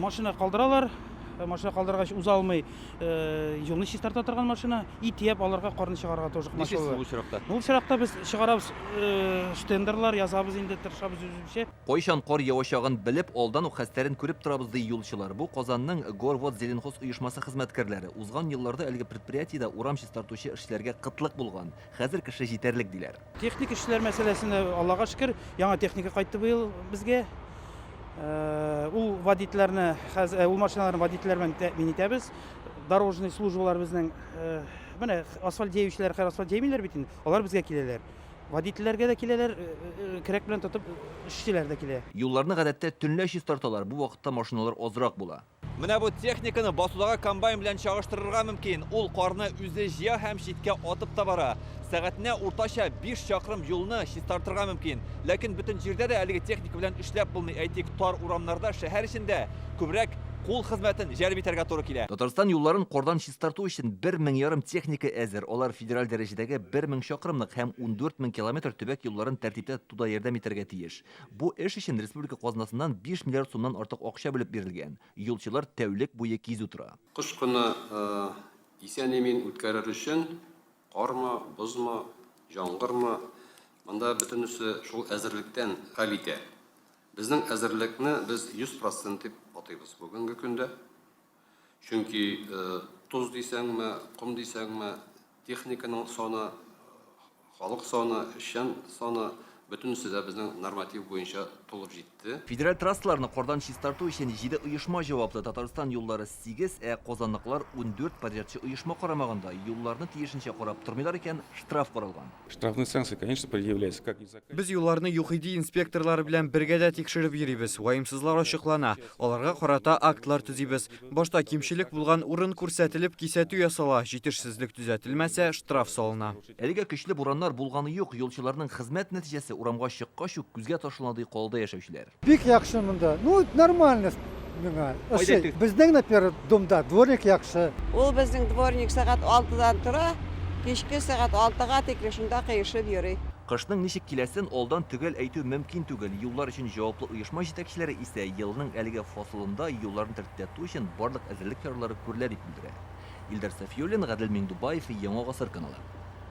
Машина калдыралар, машина калдыргач уза алмый, юлны чистарта торган машина, и төяп аларга карны чыгарырга тоже комачаулый. Нишлисез бу очракта? Бу очракта без чыгарабыз штендерлар, язабыз инде, тырышабыз үзебезчә. Кайчан кар явачагын белеп, алдан ук хәстәрен күреп торабыз, ди юлчылар. Бу Казанның Горводзеленхоз оешмасы хезмәткәрләре. Узган елларда әлеге предприятиедә урам чистартучы эшчеләргә кытлык булган. Хәзер кеше җитәрлек, диләр. Техник эшчеләр мәсьәләсендә, Аллага шөкер, яңа техника кайтты быел безгә. Ул водительләрне, ул машиналарны водительләр белән тәэмин итәбез. Дорожный службалар безнең, менә асфальт җәючеләр хәзер асфальт җәймиләр бит инде, алар безгә киләләр. Водительләргә дә киләләр, көрәк белән тотып эшчеләр дә килә. Юлларны гадәттә төнлә чистарталар, бу вакытта машиналар азрак була. Менә бу техниканы басудагы комбайн белән чагыштырырга мөмкин. Ул карны үзе җыя һәм читкә атып та бара. Сәгатенә уртача 5 чакрым юлны чистартырга мөмкин. Ләкин бөтен җирдә дә әлеге техника белән эшләп булмый. Әйтик, тар урамнарда, шәһәр эчендә күбрәк кул хезмәтен җәлеп итәргә туры килә. Татарстан юлларын кардан чистарту өчен бер 1500 техника әзер. Алар федераль дәрәҗәдәге бер 1000 чакрымлык һәм 14 мең километр төбәк юлларын тәртиптә тотуда ярдәм итәргә тиеш. Бу эш өчен республика казнасыннан 5 миллиард сумнан артык акча бүлеп бирелгән. Юлчылар тәүлек буе кизү тора. Кыш көне исән-имин үткәрер өчен кармы, бозмы, җаңгырмы, монда бөтенесе шул әзерлектән хәл итә. Безнең әзерлекне без 100 процент дип атыйбыз бүгенге көндә. Чөнки тоз дисәңме, ком дисәңме, техниканың саны, халык саны, эшчән саны, бөтенесе дә безнең норматив буенча тулып җитте. Федераль трассаларны кардан чистарту өчен җиде оешма җаваплы, Татарстан юллары, сигез, ә казанныкылар 14 подрядчы оешма карамаганда. Юлларны тиешенчә карап тормыйлар икән, штраф каралган. Штрафные санкции, конечно, предъявляются как и за. Без юлларны ЮХИДИ инспекторлары белән бергә дә тикшереп йөрибез. Ваемсызлар ачыклана. Аларга карата актлар төзибез. Башта кимчелек булган урын күрсәтелеп, кисәтү ясала, җитешсезлек төзәтелмәсә, штраф салына. Әлегә көчле бураннар булганы юк, юлчыларның хезмәт нәтиҗәсе урамга чыккач ук күзгә ташлана, ди калада яшәүчеләр. Бик яхшы монда. Ну, нормально миңа. Ошый. Безнең, например, домда дворник яхшы. Ул безнең дворник сәгать алтыдан тора, кичке сәгать алтыга тикле шунда кыешып йөри. Кышның ничек киләсен алдан төгәл әйтү мөмкин түгел. Юллар өчен җаваплы оешма җитәкчеләре исә елның әлеге фасылында юлларны тәртиптә тоту өчен барлык әзерлек чаралары күрелә дип белдерә. Илдар Сафиуллин, Гадел Миңдубаев, Яңа Гасыр каналы.